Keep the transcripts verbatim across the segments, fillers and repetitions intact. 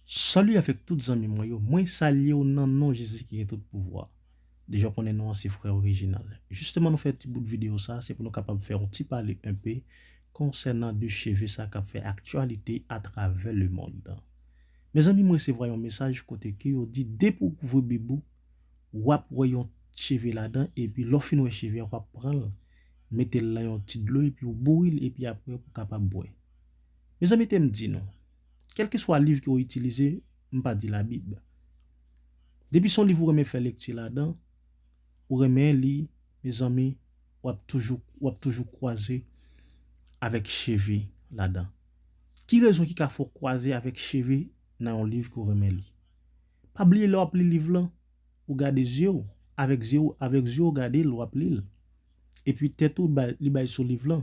Salut avèk tout zanmi mwen yo. Mwen salye w nan non Jezi ki gen tout pouvwa. Deja w konnen non an se frè Original. Jisteman nou fè ti bout videyo sa, se pou nou kapab fè yon ti pale enpe konsènan de cheve sa k ap fè aktyalite atravè lemond. Mezanmi, mwen resevwa yon mesaj kote ke yo di depi w kouvri bib ou, w ap wè yon cheve ladan, epi lè w fin wè cheve a, w ap pran l, mete l nan yon ti dlo, epi w bouri l, epi apre pou w kapab bwè. Mezanmi, te m di nou, kèlkeswa liv ke w itilize, m pa di Labib. Depi se yon liv ou renmen fè lekti ladan, ou renmen li, mezanmi, w ap toujou, w ap toujou kwaze avèk cheve ladan. Ki rezon ki ka fè w kwaze avèk cheve nan yon liv ke w renmen li? Pa bliye lè w ap li liv lan, ou gade zye w, avèk zye w, avèk zye w gade l, w ap li l. Epi tèt ou bay, li bay sou liv lan.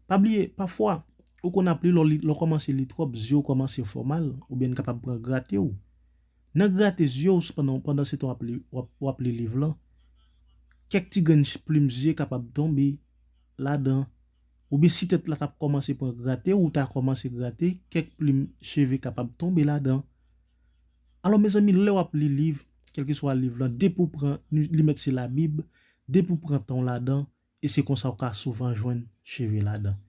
Pa bliye, pafwa, ou konn ap li, lè w li, lè w kòmanse li twòp, zye w kòmanse fè w mal, oubyen n kapab pran grate w. Nan grate zye w, pandan, pandan se tan w ap li, w ap, w ap li liv lan, kèk ti grenn ch-, plim zye kapab tonbe ladan. Oubyen si tèt la t ap kòmanse pran grate, ou ta kòmanse grate, kèk plim cheve kapab tonbe ladan. Alò, mezanmi, lè w ap li liv, kèlkeswa liv lan, depi w pran, li, li mèt se Labib, depi w pran tan w ladan, e se konsa w ka souvan jwenn cheve ladan.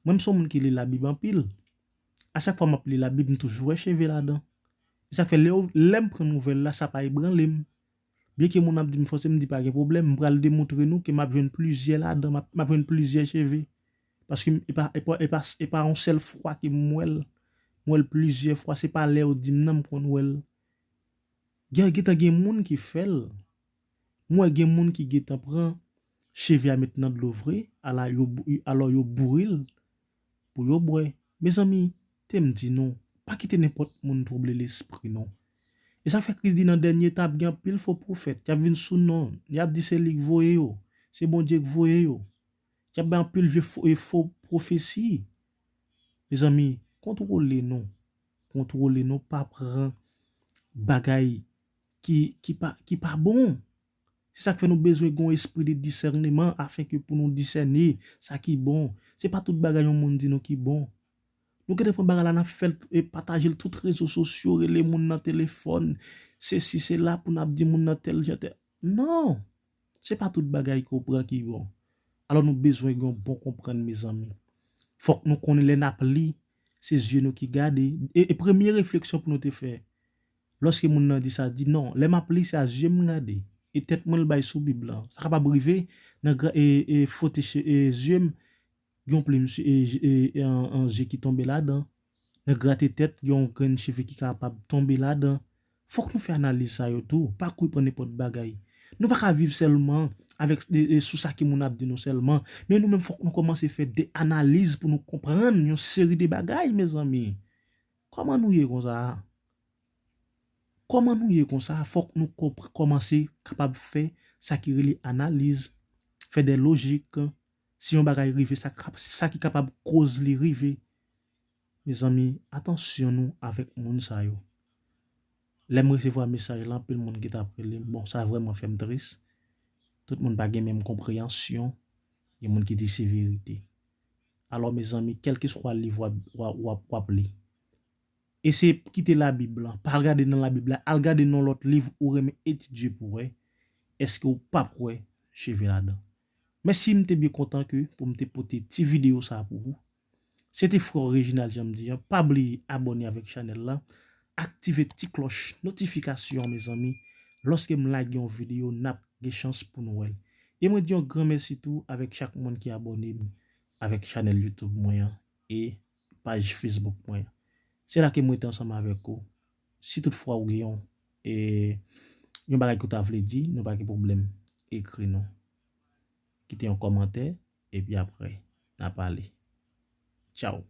Mwen, m se yon moun ki li Labib anpil. A chak fwa m ap li Labib, m toujou wè cheve ladan. E sa k fè lè, lè m pran nouvèl la, sa pa ebranle m. Byenke moun ap di m fòse, m di pa gen pwoblèm, m pral demontre nou ke m ap jwenn plizyè ladan, m ap, m ap jwenn plizyè cheve. Paske e pa, e pa, e pa, e pa yon sèl fwa ke m wè l. M wè l plizyè fwa, se pa lè yo di m nan m konn wè l. Gen, gentan gen moun ki fè l. M wè gen moun ki gentan pran cheve a met nan dlo vre, ala yo bou-, alò yo bouri l pou yo bwè. Mezanmi, te m di nou, pa kite nenpòt moun twouble lespri nou. E sa fè Kris di nan dènye tan ap gen anpil fo pwofèt, y ap vin sou non, y ap di se li k voye yo, se Bondye k voye yo. Y ap bay anpil vye fo, e fo pwofesi. Mezanmi, kontwole nou. Kontwole nou, pa pran bagay ki, ki pa, ki pa bon. Se sa k fè nou bezwen gen yon espri de disèneman, afenke pou nou disène sa ki bon. Se pa tout bagay yon moun di nou ki bon. Nou gentan pran bagay la, n ap fè l, e pataje l tout rezo sosyo, rele moun nan telefòn, sesi, sela, pou n ap di moun nan tèl jan, tèl. Non! Se pa tout bagay ke w pran ki bon. Alò, nou bezwen gen yon bon konprann, mezanmi. Fòk nou konnen lè n ap li, se zye nou ki gade. E, e premye refleksyon pou nou te fè, lòske moun nan di sa, di, "Non, lè m ap li, se a zye m gade. E tèt mwen l bay sou Bib lan." Sa kapab rive, nan gra-, e, e fwote che-, e zye m, gen yon plim, e, e, e, an, an zye ki tonbe ladan. Nan grate tèt, gen yon grenn cheve ki kapab tonbe ladan. Fòk nou fè analiz sa yo tou. Pa kouri pran nenpòt bagay. Nou pa ka viv sèlman avèk, e, e, sou sa ke moun ap di nou sèlman. Men nou menm, fòk nou kòmanse fè de analiz pou nou konprann yon seri de bagay, mezanmi. Kòman nou ye konsa a? Kòman nou ye konsa a? Fòk nou konp-, kòmanse kapab fè sa ki rele analiz, fè de lojik. Si yon bagay rive, sa k-, sa ki kapab koz li rive. Mezanmi, atansyon nou avèk moun sa yo. Lè m resevwa mesaj la, anpil moun gentan ap rele m. Bon, sa vrèman fè m tris. Tout moun pa gen menm konpreyansyon. Gen moun ki di se verite. Alò, mezanmi, kèlkeswa liv w ap, w ap, w ap, w ap li, eseye kite Labib lan. Pa al gade nan Labib la, al gade nan lòt liv ou renmen etidye pou wè èske w p ap wè cheve ladan. Mèsi, m te byen kontan ke pou m te pote ti videyo sa pou ou. Se te frè Reginald Jean m di an. Pa bliye abòne avèk chanèl la, aktive ti klòch notifikasyon an, mezanmi. Lòske m lage yon videyo, n ap gen chans pou nou wè l. E mwen di yon gran mèsi tou avèk chak moun ki abòne m avèk chanèl YouTube mwen an e paj Facebook mwen an. Se la ke mwen rete ansanm avèk ou. Si toutfwa ou gen yon, e, yon bagay ke w ta vle di, nou pa gen pwoblèm. Ekri nou. Kite yon kòmantè, epi apre, n a pale. Tchaw.